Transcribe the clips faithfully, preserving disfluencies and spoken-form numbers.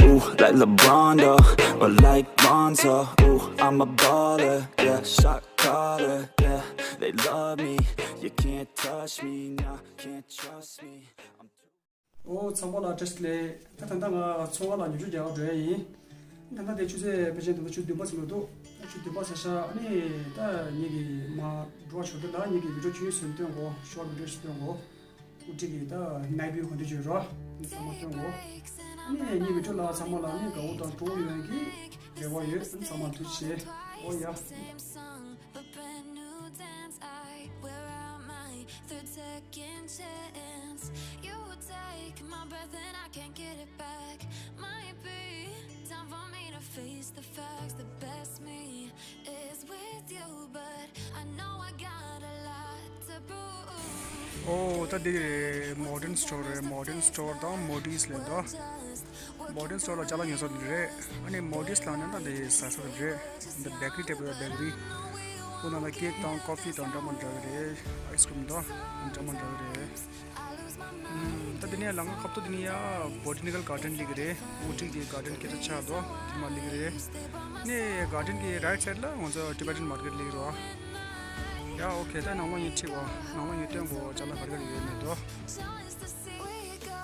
Ooh, like LeBron, though, or like Lonzo. Ooh, I'm a baller, yeah, shot caller, yeah. They love me, you can't touch me, nah, can't trust me. I'm ཨོ་ཚང་མ་ལ་བཀྲ་ཤིས་བདེ་ལེགས། ད་ད་ལྟ་ང་ཚོང་ཁང་ལ་ཉོ་ཆ་རྒྱག་འགྲོ་ཡ་ཡིན། ད་ལྟ་དེ་ཆུ་ཚོད་ཕལ་ཆེར་ད་ལྟ་ཆུ་ཚོད་བདུན་པ་ཙམ་ལ་འདུག་ཆུ་ཚོད་བདུན་པ་ཚར་ཤག་ཨ་ནི་ད་ངེད་ཀྱི་མ་འགྲོ་བ་ཞོར་དུ་ལ་ངེད་ཀྱི་བི་ཌིའོ་ཆུང་ཆུང་ཚོ་སྟོན་གོ་ཤོར་ཊི་བི་ཌིའོ་ཞིག་སྟོན་གོ་ཨུ་ཀྲི་གི་ད་ནའི་བིའུ་ག་འདྲ་བྱོས་རོ། ཨ་ནི་ཚང་མ་སྟོན་གོ་ཨ་ནི་ངེད་བི་ཌིའོ་ལ་ཚང་མ་ལ་ཨ་ནི་དགའ་བོ་དང་སྤྲོ་བོ་ཡོང་གི་རེ་བ་ཡོད། ཨ་ནི་ཚང་མ་ཐུགས་རྗེ་ཆེ། ཨོ་ཡ། But brand new dance, I wear out my third second chance. You take my breath and I can't get it back. Might be time for me to face the facts. The best me is with you, but I know I got a lot to prove. ཨོ་ད་འདི་རེད། མོ་ཌན་སི་ཊོར་རེད། མོ་ཌན་སི་ཊོར་དང་མོ་ཌིས་ལས་འདུག་མོ་ཌན་སི་ཊོར་ལ་ཅ་ལག་ཉོ་ས་འདི་རེད། ཨ་ནི་མོ་ཌིས་ལ་ནི་ད་འདི་ཟ་ས་རེད། འདི་བེ་ཀ་རི་ཊེབ་ལ་བེ་ཀ་རི། ཁོ་ནང་ལ་ཀེག་དང་ཀོ་ཕི་དང་འདྲ་མི་འདྲ་བ་རེད། ཨའི་སི་ཀི་རིམ་དང་འདྲ་མི་འདྲ་བ་རེད། ཨམ། ད་འདི་ནས་ལམ་ཁ་ཁ་ཐུག་འདི་ནས་ཡ་བོ་ཊི་ནི་ཀལ་གར་ཌེན་སླེབས་ཀྱི་རེད། ཨུ་ཀྲི་གི་གར་ཌེན་སྐད་ཆ་ཆགས་འདུག་དེ་མ་སླེབས་ཀྱི་རེད། ནས་གར་ཌེན་གྱི་རའིཊ་སའིཌ་ལ་ང་ཚོ་ཊི་བེ་ཊན་མར་ཀེཊ་སླེབས་ཀྱི་རེད་བ། ཡ་ཨོ་ཁེ། ད་ནང་ལོགས་ཡིན་ཁྲིད་བ། ནང་ལོགས་ཡིན་སྟོན་གོ་ཅ་ལག་ག་རེ་ག་རེ་ཡོད་མེད་དོ། We go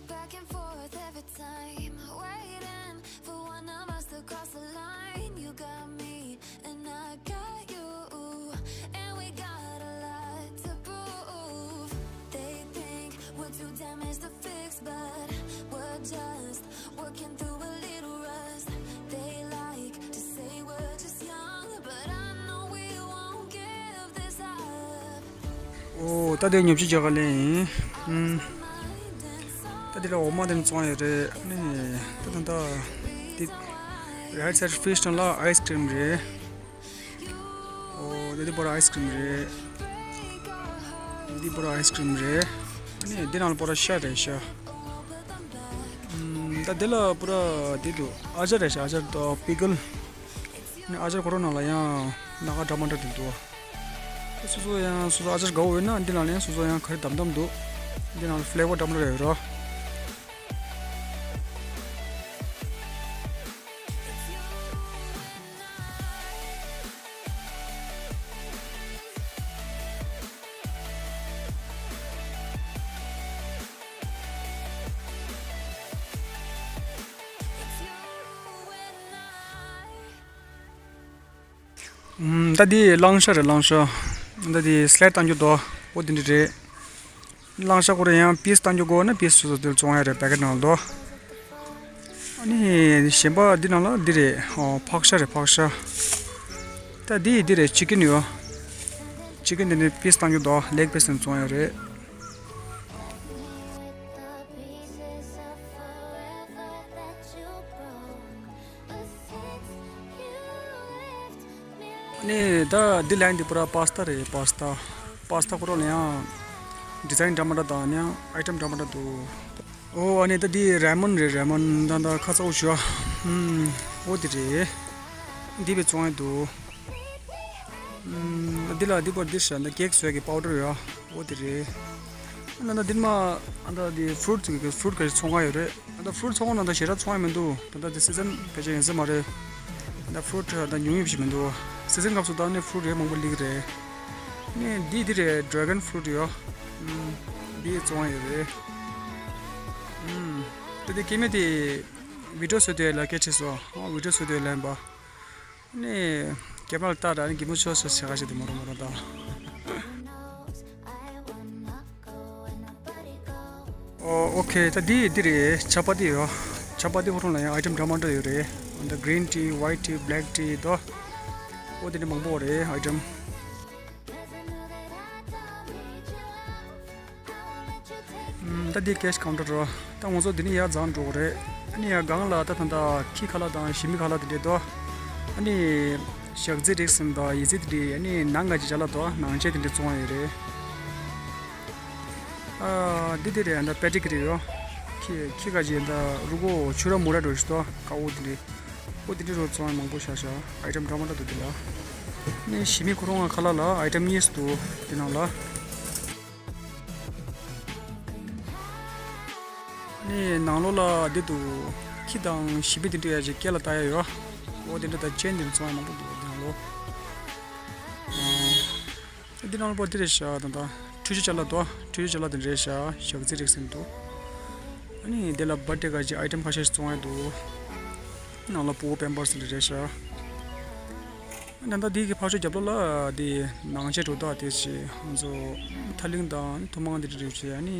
back and forth every time, waiting for one of us to cross the line. You got me, and I got you, and we got a lot to prove. They think we're too damaged to fix, but we're just working through a little rust. They like to say we're just young, but I know we won't give this up. ཨོ་ད་དེ་ཉོ་ཆ་རྒྱག་ག་ལེན་ཡིན། ཨུམ། ད་དེ་ལ་འོ་མ་དེ་ནས་བཙོང་ཡོད་རེད། ཨ་ནི་ད་ད་ད་དེ་རའིཊ་སའིཌ་ཕི་རི་ཇི་ནང་ལ་ཨའི་སི་ཀི་རིམ་རེད། ཨོ་དེ་དེ་པར་ཨའི་སི་ཀི་རིམ་རེད། དེ་པར་ཨའི་སི་ཀི་རིམ་རེད། ཨ་ནི་དེ་ནང་ལ་པར་ཤ་རེད་ཤ། ཨུམ། ད་དེ་ལ་པར་དེ་འདུག་ཨ་ཅར་རེད་ཤ། ཨ་ཅར་དང་པི་ཀལ། ཨ་ཅར་ཁོ་རང་ནང་ལ་ཡང་སྣ་ཁ་འདྲ་མི་འདྲ་དེ་འདུག་སོ་སོ་ཡང་སོ་སོ་ཨ་ཅར་དགའ་བོ་ཡོད་ན་འདི་ནང་ལ་ཡང་སོ་སོ་ཡང་ག་རེ་འདམ་འདམ་འདུག་འདི་ནང་ལ་ཕི་ལེ་ཝར་འདྲ་མི་འདྲ་ཡོད་རོ། ཨུམ། ད་འདི་གླང་ཤ་རེད། གླང་ཤ། ད་འདི་སི་ལེ་ཊི་བཏང་རྒྱུ་དོ། ཨོ་དེ་འདྲ་རེད། གླང་ཤ་ཁོ་རེ་ཡང་པིས་བཏང་རྒྱུ་དགོས་ན་པིས་སོ་སོ་དེ་བཙོང་ཡ་རེད། པེ་ཀེ་ཊི་ནང་དོ། ཨ་ནི་གཞན་པ་འདི་ནང་ལ་འདི་རེད། ཨོ་ཕག་ཤ་རེད། ཕག་ཤ། ད་འདི་འདི་རེད། ཅི་ཀེན་ཡོད། ཅི་ཀེན་དེ་ནི་པིས་བཏང་རྒྱུ་དོ། ལེག་པིས་ནས་བཙོང་ཡ་རེད། ནས་ད་འདི་ལན་འདི་པུ་ར་པཱ་སི་ཏཱ་རེད། པཱ་སི་ཏཱ། པཱ་སི་ཏཱ་ཁོ་རང་ལ་ཡང་ཌི་ཛའིན་འདྲ་མི་འདྲ་དང་ཡང་ཨའི་ཊེམ་འདྲ་མི་འདྲ་འདུག་ཨོ་ཨ་ནི་ད་འདི་རེ་མོན་རེད། རེ་མོན་ད་ད་ཁ་ཚ་བོ་ཞུ་ཨ། ཨུམ། ཨོ་དེ་རེད། འདི་བས་བཙོང་ཡ་འདུག་ཨུམ། འདི་ལ་འདི་པར་འདི་ཤ་འདི་ཀེག་བཟོས་ཀྱི་པའུ་ཌར་ཡོད། ཨོ་དེ་རེད། ཨ་ན་ད་འདི་མ་ཨ་ད་འདི་ཕུ་རུ་ཊི་གི་ཕུ་རུ་ཊི་ག་རེ་ཚོང་ཁང་ཡོད་རེད། ད་ལྟ་ཕུ་རུ་ཊི་ཚོང་ཁང་ནང་ད་ཞེ་དྲག་ཚོང་ཡ་མི་འདུག་ད་ལྟ་འདི་སི་ཛན་ཕལ་ཆེར་ཡིན་ས་མ་རེད། ད་ཕུ་རུ་ཊི་ད་ཉུང་ཉུང་ཞིག་མི་འདུག་སི་ཛན་སྐབས་སུ་ད་ནི་ཕུ་རུ་ཊི་རེད་མང་པོ་སླེབས་ཀྱི་རེད། ནས་འདི་འདི་རེད། ཌེ་གོན་ཕུ་རུ་ཊི་ཡོད། ཨུམ། འདི་བཙོང་ཡ་ཡོད་རེད། ཨུམ། ད་འདི་སྐྱེ་དམན་དེ་བི་ཌིའོ་བཟོ་དུས་ལ་སྐད་ཆ་སོ། ཨོ་བི་ཌིའོ་བཟོ་དུས་ལན་པ། ནས་ཀེ་མ་ར་ལྟ་ར་ནི་གི་མོ་ཆོ་ཆོ་ཆེ་ག་ཞིག་དུ་མོ་རོ་མོ་རོ་ད། ཨོ་ཨོ་ཁེ། ད་འདི་འདི་རེད། ཆ་པ་ཏི་ཡོད། ཆ་པ་ཏི་ཁོ་རང་ལ་ཡང་ཨའི་ཊེམ་འདྲ་མི་འདྲ་ཡོད་རེད། འདི་གི་རིན་ཊི་ཝའིཊ་ཊི་བྷི་ལེག་ཊི་དོ། ཨོ་དེ་འདྲ་མང་པོ་རེད་ཨའི་ཊེམ། ད་འདི་ཀེཤ་ཀའུན་ཊར་རོ། ད་ང་ཚོ་འདི་ནས་ཡར་འཛེགས་འགྲོ་གི་རེད། ཨ་ནི་ཡར་སྒང་ལ་ད་ད་ད་ཁྱི་ཁ་ལག་དང་ཞི་མི་ཁ་ལག་དེ་འདྲས་འདུག་ཨ་ནི་ཞག་རྩི་རིགས་ཟིན་དང་ཡི་ཙི་དེ་འདྲས། ཨ་ནི་ནང་ག་ཅི་ཅ་ལག་འདུག་ནང་ཆས་དེ་འདྲས་བཙོང་ཡ་ཡོད་རེད། ཨ་འདི་དེ་རེད། ད་པེ་ཏི་གི་རེད་ཡོ། ཁྱི་ཁྱི་ག་ཅི་ད་རུ་གོ་ཆུ་ར་མུ་ར་འགྲོ་ཞིག་འདུག་ཀ་འོ་དེ་འདྲས། འོ་དེ་འདྲས་རོ་བཙོང་ཡ་མང་པོ་ཤ་ཤ་ཨའི་ཊེམ་འདྲ་མི་འདྲ་འདུག་དེ་ལ། ཨ་ནི་ཞི་མི་ཁོ་རང་ང་ཁ་ལག་ལ་ཨའི་ཊེམ་གཉིས་འདུག་དེ་ནང་ལ། ཨ་ ནི་ནང་ལོགས་ལ་འདི་འདུག་ཁྱི་དང་ཞི་མི་དེ་འདྲ་ཡ་ཅིག་སྐེ་ལ་བཏགས་ཡ་ཡོད། འོ་དེ་འདྲ་དང་ཅན་དེ་འདྲ་ཚོང་ཡ་མང་པོ་འདུག་འདི་ནང་ལོགས། འདི་ནང་ལོགས་པ་འདི་རེད་ཤག་ད་ལྟ་ཁྲུས་ཆུ་ཅ་ལག་འདུག་ཁྲུས་ཆུ་ཅ་ལག་དེ་རེད་ཤག་ཞག་རྩི་རིགས་ཟིན་འདུག་ཨ་ནི་དེ་ལ་བར་ཐི་ཌེ་ག་ཅིག་ཨའི་ཊེམ་ཁ་ཤས་ཤིག་བཙོང་ཡ་འདུག་ནང་ལ་ཕྲུ་གུ་པེམ་པར་སི་དེ་རེད་ཤག་ད་ལྟ་འདི་གི་ཕར་ཕྱོགས་རྒྱབ་ལོགས་ལ་དེ་ནང་ཆས་འགྲོ་དོག་དེ་ཞིག་ང་ཚོ་ཐ་ལིང་དང་ཐུ་མང་དེ་འདྲ་རེད་ཤག་ཨ་ནི་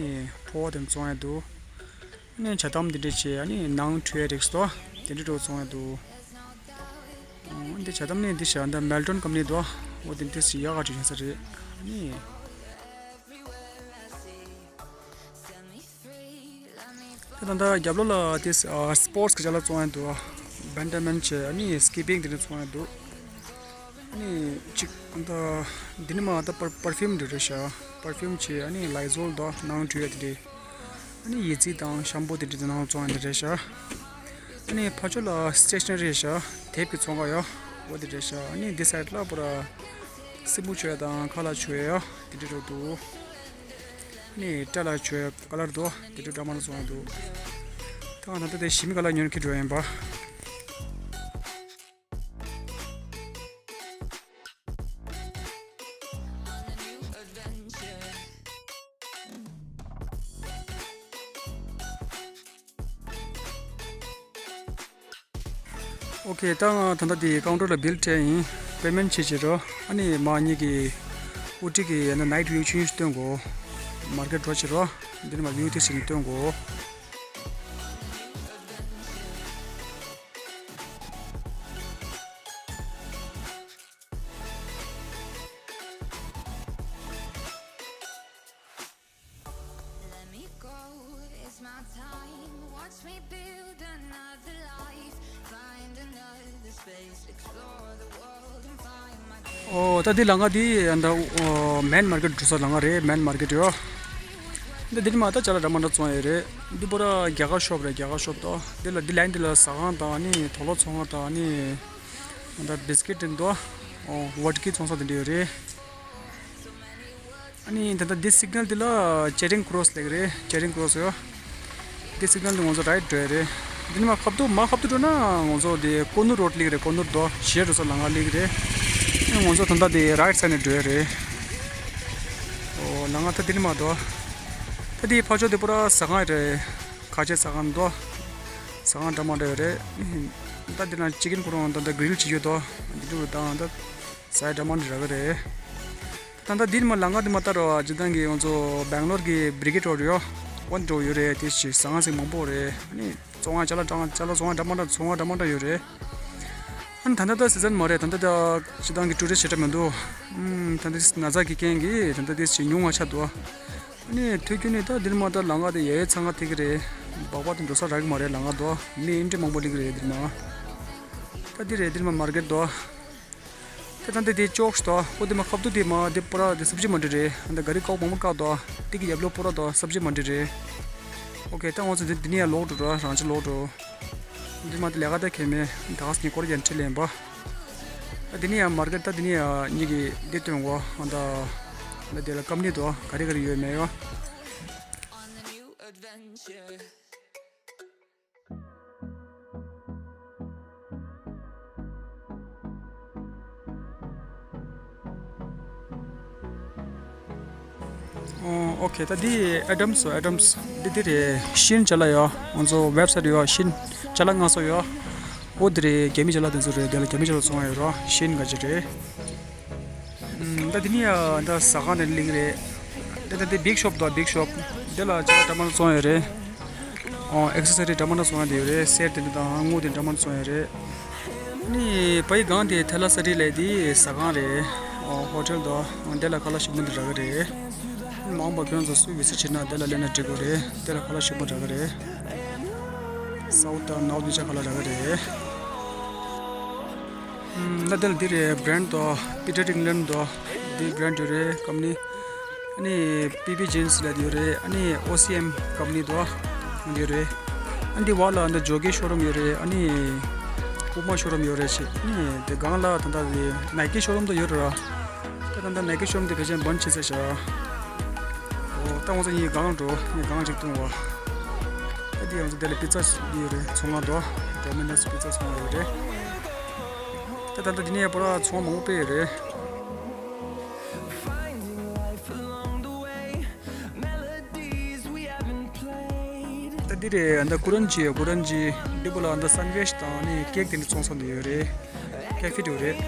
ཕོ་བ་དེ་བཙོང་ཡ་འདུག་ཨ་ནི་ཇ་དམ་དེ་འདྲ་བྱས་ཨ་ནི་ནང་འཁྲུད་ཡ་རིགས་སོགས་དེ་འདྲ་འགྲོ་བཙོང་ཡ་འདུག་འདི་ཇ་དམ་ནི་འདི་ཞག་འདི་མེལ་ཊོན་ཀམ་ནི་འདུག་འོ་དེ་འདི་སི་ཡག་ག་ཅིག་ཡིན་ས་རེད། ཨ་ནི། ད་ལྟ་རྒྱབ་ལོགས་ལ་དེ་སི་པོར་ཊི་གི་ཅ་ལག་བཙོང་ཡ་འདུག་བེ་ཌ་མིན་ཊོན་བྱས་ཨ་ནི་སི་ཀི་པིང་དེ་འདྲ་བཙོང་ཡ་འདུག་ཨ་ནི་གཅིག་ད་འདི་ནི་མ་ད་པར་པར་ཕིའུམ་འདྲ་རེད་ཤག་པར་ཕིའུམ་བྱས་ཨ་ནི་ལའི་ཛོལ་དང་ནང་འཁྲུད་ཡ་དེ་འདྲ། ཨ་ནི་ཡི་ཙི་དང་ཤམ་པོ་དེ་འདྲ་དེ་ནང་བཙོང་ཡ་དེ་རེད་ཤག་ཨ་ནི་ཕར་ཕྱོགས་ལ་སི་ཊེ་ཤ་ན་རི་རེད་ཤག་དེབ་ཀྱི་ཚོང་ཁང་ཡོད། འོ་དེ་རེད་ཤག་ཨ་ནི་འདི་སའིཌ་ལ་པུ་ར་སེན་མོ་བྱུག་ཡ་དང་ཁ་ལག་བྱུག་ཡ་ཡོད། དེ་འདྲ་རེད་འདུག་ཨ་ནི་སྐྲ་ལ་བྱུག་ཡ་ཀ་ལར་འདུག་དེ་འདྲ་འདྲ་མི་འདྲ་བཙོང་ཡ་འདུག་ད་ང་ད་ལྟ་དེ་ཞི་མི་ཀ་ལར་ཉོ་ཁྱེར་འགྲོ་ཡ་ཡིན་པ། ཨོ་ཁེ། ད་ང་ད་ལྟ་དེ་ཀའུན་ཊར་ལ་བིལ་སྤྲད་ཡིན། པེ་མེན་ཊི་བྱེད་བྱེད་རོགས། ཨ་ནི་མ་གཉིས་ཀྱི་ཨུ་ཊི་གི་ཡང་ན་ནའིཊ་བིའུ་ཆུང་ཆུང་ཞིག་སྟོན་དགོས། མར་ཀེཊ་འགྲོ་བྱེད་རོགས། འདི་ནས་མ་བིའུ་དེ་ཞིག་ནས་སྟོན་དགོས། Let me go, it's my time. Watch me build another life. Find another space, explore the world and find my place. ཨོ་ད་འདི་ལམ་ཁ་འདི་ཨ་ད་ཨོ་མེན་མར་ཀེཊ་འགྲོ་ས་ལམ་ཁ་རེད། མེན་མར་ཀེཊ་ཡོད། འདི་འདི་ནས་མ་ད་ཅ་ལག་འདྲ་མི་འདྲ་བཙོང་ཡ་རེད། འདི་པུ་ར་རྒྱ་གར་ཤོབ་རེད། རྒྱ་གར་ཤོབ་དོ། འདི་ལ་འདི་ལན་འདི་ལ་ཟ་ཁང་དང་ཨ་ནི་དུག་ལོག་ཚོང་ཁང་དང་ཨ་ནི་ཨ་ད་བིས་ཀིཊ་འདི་འདུག་ཨོ་ཝོ་ཌ་ཀ་ཚོང་ས་དེ་འདྲ་ཡོད་རེད། ཨ་ནི་ད་ལྟ་འདི་སིག་ནལ་འདི་ལ་ཅེ་རིང་ཀོ་རོ་སི་ལབ་ཀྱི་རེད། ཅེ་རིང་ཀོ་རོ་སི་ཡོད། འདི་སིག་ནལ་འདི་ང་ཚོ་རའིཊ་འགྲོ་ཡ་རེད། འདི་ནས་མར་ཁ་ཐུག་མར་ཁ་ཐུག་འགྲོ་ན་ང་ཚོ་འདི་ཀོ་ནུར་རོཌ་སླེབས་ཀྱི་རེད། ཀོ་ནུར་དོ་གཞས་འགྲོ་ས་ལམ་ཁ་སླེབས་ཀྱི་རེད། ཨ་ནི་ང་ཚོ་ད་ལྟ་འདི་རའིཊ་སའིཌ་ནས་འགྲོ་ཡ་རེད། ཨོ་ལམ་ཁ་ད་འདི་ནས་མར་དོ། ད་འདི་ཕར་ཕྱོགས་འདི་པུ་ར་ཟ་ཁང་རེད། ཁ་ཆེ་ཟ་ཁང་དོ། ཟ་ཁང་འདྲ་མི་འདྲ་ཡོད་རེད། ད་འདི་ན་ཅི་ཀན་ཁོ་རང་ད་ལྟ་གྷི་རིལ་བྱེད་ཡོད་དོ། འདི་འདྲ་དང་ད། ཟ་ཡ་འདྲ་མི་འདྲ་གི་རེད། ད་ལྟ་འདིར་མ་ལམ་ཁ་འདི་མ་ལྟ་རོགས། སྤྱིར་བཏང་གི་ང་ཚོ་སྦེང་ལོར་གི་བྷི་རི་གེ་ཌི་རོཌ་ཡོད། འོ་འདྲ་ཡོད་རེད། དེ་ཞིག་ཟ་ཁང་ཞིག་མང་པོ་རེད། ཨ་ནི་བཙོང་བ་ཅ་ལག་ཅ་ལག་བཙོང་བ་འདྲ་མི་འདྲ་བཙོང་བ་འདྲ་མི་འདྲ་ཡོད་རེད། ཨ་ནི་ད་ལྟ་ད་སི་ཛན་མ་རེད། ད་ལྟ་ད་སྤྱིར་བཏང་གི་ཊུ་རི་སི་ཊི་ཞེ་དྲག་མི་འདུག་ཨུམ་ད་ལྟ་ན་ཚ་གི་རྐྱེན་གིས་ད་ལྟ་དེ་ཞིག་ཉུང་བ་ཆགས་འདུག་ཨ་ནི་ཐུགས་རྒྱུ་ནི་ད་འདིར་མ་ད་ལམ་ཁ་དེ་ཡ་ཡ་ཚང་ཁ་ཐེག་གི་རེད། སྦག་སྦག་དེ་འགྲོ་ས་རག་གི་མ་རེད། ལམ་ཁ་དོ་མི་ཨེ་འདྲ་མང་པོ་སླེབས་ཀྱི་རེད་འདིར་མ། ད་འདི་རེད་འདིར་མ་མར་ཀེཊ་དོ། ད་ད་འདི་དེ་ཅོག་ཤི་དོ། ཨོ་དེ་མ་ཁ་ཐུག་དེ་མ་དེ་པུ་ར་དེ་སབ་ཇི་མན་ཌི་རེད། ད་ག་རི་ཀའོ་མང་པོ་བཀག་དོ། དེ་གི་ཡབ་ལོ་པུ་ར་དོ་སབ་ཇི་མན་ཌི་རེད། ཨོ་ཁེ། ད་ང་ཚོ་འདི་འདི་ནས་ཡར་ལོག་འགྲོ་ར། རང་ཆ་ལོག་འགྲོ། འདི་མ་དེ་ལས་ཀ་ད་ཁེ་མེད། ད་ག་སི་ཉི་སྐོར་ཡན་ཁྲི་ལེན་པ། ད་འདི་ནས་ཡར་མར་ཀེཊ་ད་འདི་ནས་ཡར་ཉི་གི་འདི་སྟོན་གོ། ཨ་ད་ད་དེ་ལ་ཀམ་ནི་དོ་ག་རེ་ག་རེ་ཡོད་མེད་ཡོད། ཨོ་ཨོ་ཁེ། ད་འདི་ཨེ་ཌམ་སི། ཨེ་ཌམ་སི་འདི་འདི་རེད། ཤིན་ཅ་ལག་ཡོད། ང་ཚོ་ཝེབ་སའིཊ་ཡོད། ཤིན་ཅ་ལག་སྣ་ཚོགས་ཡོད། ཨོ་འདི་རེད། རྒྱ་མི་ཅ་ལག་དེ་ཚོ་རེད། དེ་ལ་རྒྱ་མི་ཅ་ལག་བཙོང་ཡ་ཡོད་རོ། ཤིན་ག་ཅི་རེད། ཨུམ། ད་འདི་ནི་ཡ་ད་ཟ་ཁང་ནས་སླེབས་ཀྱི་རེད། ད་ད་འདི་བིག་ཤོབ་དང་བིག་ཤོབ། འདི་ལ་ཅ་ལག་འདྲ་མི་འདྲ་བཙོང་ཡོད་རེད། ཨོ་ཨེག་སེ་སོ་རི་འདྲ་མི་འདྲ་བཙོང་ཡ་དེ་ཡོད་རེད། གསེར་དེ་འདྲ་དང་དངུལ་དེ་འདྲ་མི་འདྲ་བཙོང་ཡོད་རེད། ཨ་ནི་ཕ་གི་སྒང་དེ་ཐེ་ལ་ས་རི་ལབ་དེ་ཟ་ཁང་རེད། ཨོ་ཧོ་ཊེལ་དང་འདི་ལ་ཁ་ལག་ཞིམ་པོ་འདི་རག་གི་རེད། མང་པོ་ཁྱོད་ཚོ་སུས་བི་སི་བྱེད་ན་འདི་ལ་སླེབས་ན་འགྲིག་གི་རེད། འདི་ལ་ཁ་ལག་ཞིམ་པོ་རག་གི་རེད། སའུ་ཐི་དང་ནོར་ཐི་གཉིས་ཆ་ཁ་ལག་རག་གི་རེད། ད་དེ་ལ་འདི་རེད། བྷི་རེན་ཌི་དོ། པི་ཊར་ཨིང་ལེན་ཌི་དོ། འདི་བྷི་རེན་ཌི་རེད། ཀམ་ནི། ཨ་ནི་པི་པི་ཇིན་སི་ལབ་ཡོད་རེད། ཨ་ནི་ཨོ་སི་ཨེམ་ཀམ་ནི་དོ། འདི་ཡོད་རེད། ཨ་འདི་བར་ལ་འདི་ཇོ་ཀི་ཤོ་རུམ་ཡོད་རེད། ཨ་ནི་པུ་མ་ཤོ་རུམ་ཡོད་རེད་ཅེས། ཨ་ནི་དེ་སྒང་ལ་ད་ལྟ་དེ་ནའི་ཀི་ཤོ་རུམ་དུ་ཡོད་རེད། ད་ད་ལྟ་ནའི་ཀི་ཤོ་རུམ་དེ་ཕལ་ཆེར་བན་ཆད་ཚར་ཤག་ཨོ་ད་ང་ཚོ་གཉིས་སྒང་འགྲོ། གཉིས་སྒང་ཅིག་བཏུང་བ། ད་ ཡང་ཚོ་དེ་ལ་པི་ཙ་ཡོད་རེད། ཚོང་ཁང་དོ། ཌོ་མི་ནོས་པི་ཙ་ཚོང་ཁང་ཡོད་རེད། ད་ད་ལྟ་འདི་ནས་ཡ་པོ་ར་ཚོང་མང་པོ་སྤེལ་ཡོད་རེད། ད་འདི་རེད། ཨ་ད་ཀུ་རན་ཇི་ཡ། ཀུ་རན་ཇི་འདི་པོ་ལ་ཨ་ད་སན་ཝིཆ་དང་ནི་ཀེག་དེ་འདྲ་ཚོང་ས་འདི་ཡོད་རེད། ཀེ་ཧྥེ་འདི་ཡོད་རེད།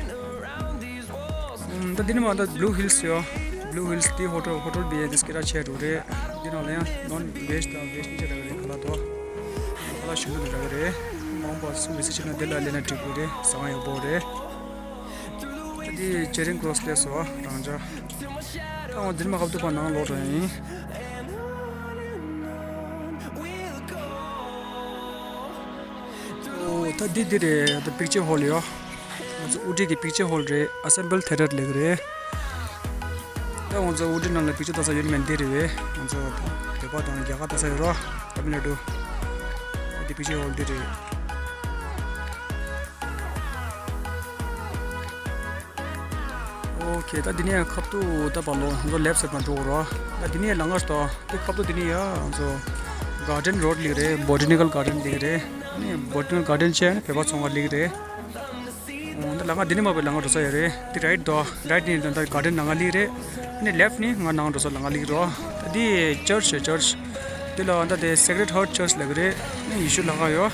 ཨམ། ད་འདི་ནི་མ་ད་བྷུ་ལུ་ཧིལ་སི་ཡོད། བྷུ་ལུ་ཧིལ་སི་དེ་ཧོ་ཊལ། ཧོ་ཊལ་བི་ཨེ་དེ་སྐད་གྲགས་ཆེ་འགྲོ་རེད། འདི་ནང་ལ་ཡང་ནོན་ཝེཇ་དང་ཝེཇ་གཉིས་ཆ་རག་རེད། ཁ་ལག་དོ། ཁ་ལག་ཞིམ་པོ་འདི་རག་རེད། མང་པོ་སུ་བི་སི་ཊི་བྱེད་ན་འདི་ལ་སླེབས་ན་འགྲིག་གི་རེད། ཟ་ཁང་ཡག་པོ་རེད། ད་འདི་ཅེ་རིང་ཀོ་རོ་སི་སླེབས་སོང་རང་ཅག་ད་འོ་འདི་ནི་མ་ཁབ་ཏུ་པ་ནང་ལོག་འགྲོ་ཡིན། ཨོ། ད་འདི་འདི་རེད། ད་པིག་ཅར་ཧོལ་ཡོད། ང་ཚོ་ཨུ་ཊི་གི་པིག་ཅར་ཧོལ་རེད། ཨ་སེམ་བྷལ་ཐེ་ཊར་ལབ་ཀྱི་རེད། ད་ང་ཚོ་ཨུ་ཊི་ནང་ལ་པིག་ཅར་ལྟ་ས་ཡོད་མེད་འདི་རེད་པས། ང་ཚོ་བོད་པ་དང་རྒྱ་གར་ལྟ་ས་ཡོད་རོ། ཏ་མིལ་ནཱ་ཌུ། ཨོ་འདི་པིག་ཅར་ཧོལ་འདི་རེད། ཨོ་ཁེ། ད་འདི་ནས་ཁབ་ཏུ་ད་པ་ལོ་ང་ཚོ་ལེབ་སེབ་ན་འགྲོ་གི་རོ། ད་འདི་ནས་ལམ་ཁ་ལྟོས། དེ་ཁབ་ཏུ་འདི་ནས་ཡ་ང་ཚོ་གར་ཌེན་རོཌ་ལབ་ཀྱི་རེད། བོ་ཊི་ནི་ཀལ་གར་ཌེན་ལབ་ཀྱི་རེད། ཨ་ནི་བོ་ཊི་ནི་ཀལ་གར་ཌེན་བྱས་ནས་བོད་པ་ཚོང་ཁང་ལབ་ཀྱི་རེད། འོ་ད་ལམ་ཁ་འདི་ནས་མར་པའི་ལམ་ཁ་འགྲོ་ས་ཡོད་རེད། འདི་རའིཊ་དོ། རའིཊ་ནས་ད་གར་ཌེན་ནང་ལ་ལབ་ཀྱི་རེད། ཨ་ནི་ལེབ་ནས་ང་ནང་འགྲོ་ས་ལམ་ཁ་ལབ་ཀྱི་རོ། ད་འདི་ཅར་ཆི་ཡོད། ཅར་ཆི། འདི་ལ་ད་དེ་སེག་རེཊ་ཧར་ཅར་ཆི་ལབ་ཀྱི་རེད། ཨ་ནི་ཡེ་ཤུ་ལྷ་ཁང་ཡོད།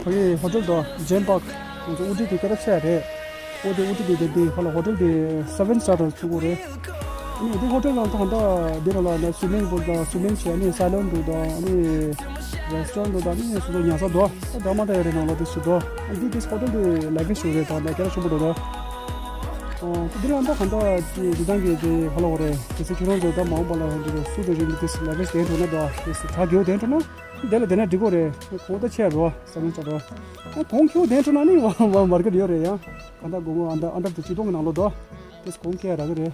ཕ་གི་ཧོ་ཊེལ་དང་ཇེམ་པཱག་ང་ཚོ་ཨུ་ཊི་གི་སྐད་གྲགས་ཆེ་རེད། ཨོ་དེ་ཨུ་ཊི་གི་དེ་དེ་ཧ་ལ་ཧོ་ཊེལ་དེ་སེ་བེན་སི་ཊར་ཚུགས་ཀྱི་རེད། ཨ་ནི་དེ་ཧོ་ཊེལ་ནང་ད་ད་དེ་ནང་ལ་ནི་སུའི་མིང་པུལ་དང་སུའི་མིང་བྱས་ནི་སེ་ལོན་འདུག་དང་ཨ་ནི་རེ་སི་ཊོ་རན་འདུག་དང་ཨ་ནི་སོ་སོ་ཉལ་ས་འདུག་ཨ་འདྲ་མ་འདྲ་ཡོད་རེད། ནང་ལོགས་དེ་སུ་འདུག་ཨ་འདི་དེ་ཧོ་ཊེལ་དེ་ལ་གེ་ཤུ་རེད། ད་ནི་སྐད་གྲགས་ཆེན་པོ་འདུག་ད། ཨོ་དེ་ནང་ད་གང་ད་དེ་དེ་ད་གི་དེ་ཧ་ལ་ཧོ་རེད། དེ་སུ་ཁྱོད་རང་ཚོ་ད་མ་འོངས་པ་ལ་འདི་སུ་དེ་རིང་དེ་ལ་གེ་ཤུ་དེ་འགྲོ་ན་ད་དེ་སུ་གྲ་གི་འོ་དེ་འགྲོ་ན། དེ་ལ་དེ་ན་འགྲིག་གོ་རེད། གོང་ད་ཆེ་རོ་ས་མིན་ཆ་རོ། ཨ་གོང་ཁྱོད་དེ་འགྲོ་ན་ནི་མ་མར་ཀེ་ཊི་ཡོད་རེད་ཡ། ག་ད་གོང་ཨ་འདྲ་ཨ་འདྲ་དུ་ཅི་གཏོང་གི་ནང་ལོ་དོ། དེ་གོང་ཁྱེད་ར་གི་རེད།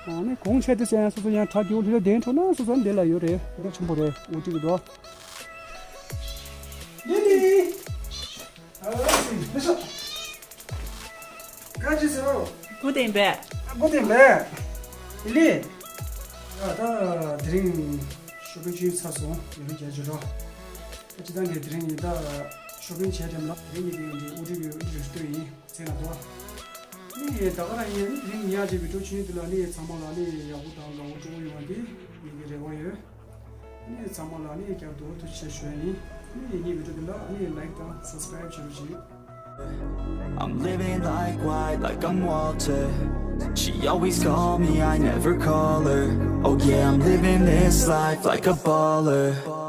ཨ་ནི་གོང་ཆེ་དེ་སེ་ཡང་སོ་སོ་ཡང་གྲ་གི་འོ་ལི་ལ་དེ་འགྲོ་ན་སོ་སོ་ནི་དེ་ལ་ཡོད་རེད། དེ་ཆུང་པོ་རེད། འོ་ཅི་གི་དོ། ལི་ལི། ཨ་སི་ལི་ཤོ། ག་ཅི་ཟེར་རོ། སྒོ་བསྟན་པས། སྒོ་བསྟན་པས། ལི། ཨ་ད་དེ་རིང་ཤོ་པིང་བྱས་ཚར་སོང་། ཡོད་རྒྱ་ཇོ་རོ། ཨ་ཅི་ད་ངས་དེ་རིང་ཡིན་ད་ཤོ་པིང་བྱས་དེ་ལ་དེ་རིང་ཡིན་དེ་ཡིན་དེ་ཨུ་ཊི་གི་ཨུ་ཊི་རེ་སི་ཊོ་ཡིན་ཚེ་ན་དོ། ནི་ད་ག་རང་ཡིན་དེ་རིང་ཉག་ཅིག་བི་ཌིའོ་ཆུ་ཡིན་དེ་ལ་ནི་ཚང་མ་ལ་ནི་ཡག་པོ་དང་དགའ་བོ་སྤྲོ་བོ་ཡོང་བ་དེ་ངེད་ཀྱི་རེ་བ་ཡོད། ནི་ཚང་མ་ལ་ནི་རྒྱབ་ཏུ་ཐུགས་རྗེ་ཆེ་ཞུ་ཡ་ཡིན། ནི་ངའི་བི་ཌིའོ་འདི་ལ་ནི་ལའིཀ་དང་སབ་སི་ཀ་རའིབ་བྱེད་རོགས་གྱིས། I'm living life wide like I'm Walter. She always call me, I never call her. Oh yeah, I'm living this life like a baller.